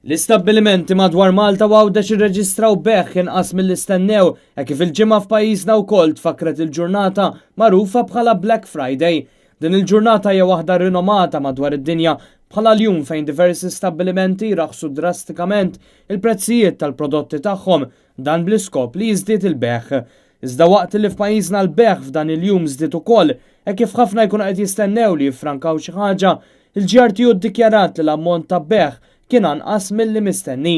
L-istabbilimenti madwar Malta u Għawdex irreġistraw bejgħ inqas milli stennew hekk kif il-Ġimgħa f'pajjiżna wkoll tfakkret il-ġurnata magħrufa bħala Black Friday. Din il-ġurnata hija waħda rinomata madwar id-dinja bħala l-jum fejn diversi stabbilimenti jraħħsu drastikament il-prezzijiet tal-prodotti tagħhom, dan bl-iskop li jiżdied il-bejgħ. Iżda waqt li f'pajjiżna l-bejgħ f'dan il-jum żdied ukoll, hekk kif ħafna jkunu qed jistennew li jiffrankaw xi ħaġa, il-GRTU ddikjarat li l-ammont ta' bejgħ kien anqas milli mistenni.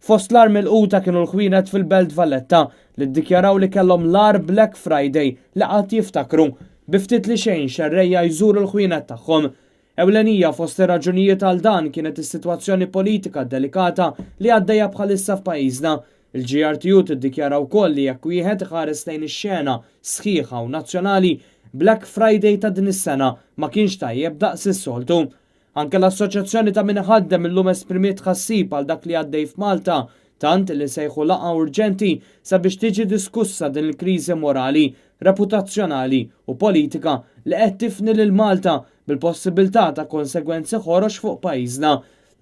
Fost l-agħar milquta kienu l-ħwienet fil-Belt Valletta li ddikjaraw li kellhom l-agħar Black Friday li qatt jiftakru, bi ftit li xejn xerrejja jżuru l-ħwienet tagħhom. Ewlenija fost ir-raġunijiet għal dan kienet is-sitwazzjoni politika delikata li għaddejja bħalissa f'pajjiżna. Il-GRTU tiddikjara wkoll li jekk wieħed iħares lejn ix-xena sħiħa u nazzjonali, Black Friday ta' din is-sena ma kienx tajjeb daqs is-soltu. Anke l-Assoċjazzjoni ta' Min Iħaddem illum esprimiet tħassib għal dak li għaddej f'Malta, tant li sejħu laqgħa urġenti sabiex tiġi diskussa din il-kriżi morali, reputazzjonali u politika li qed tifni lil Malta bil-possibilità ta' konsegwenzi ħorox fuq pajjiżna.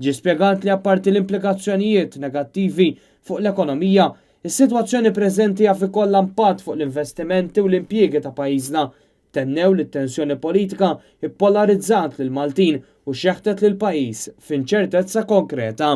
Ġie spjegat li apparti l-implikazzjonijiet negattivi fuq l-ekonomija, is-sitwazzjoni preżenti jaf ikollha impatt fuq l-investimenti u l-impjiegi ta' pajjiżna. Tennew li t-tensjoni politika ippolarizzat lill-Maltin u xeħtet lill-pajjiż f'inċertezza konkreta.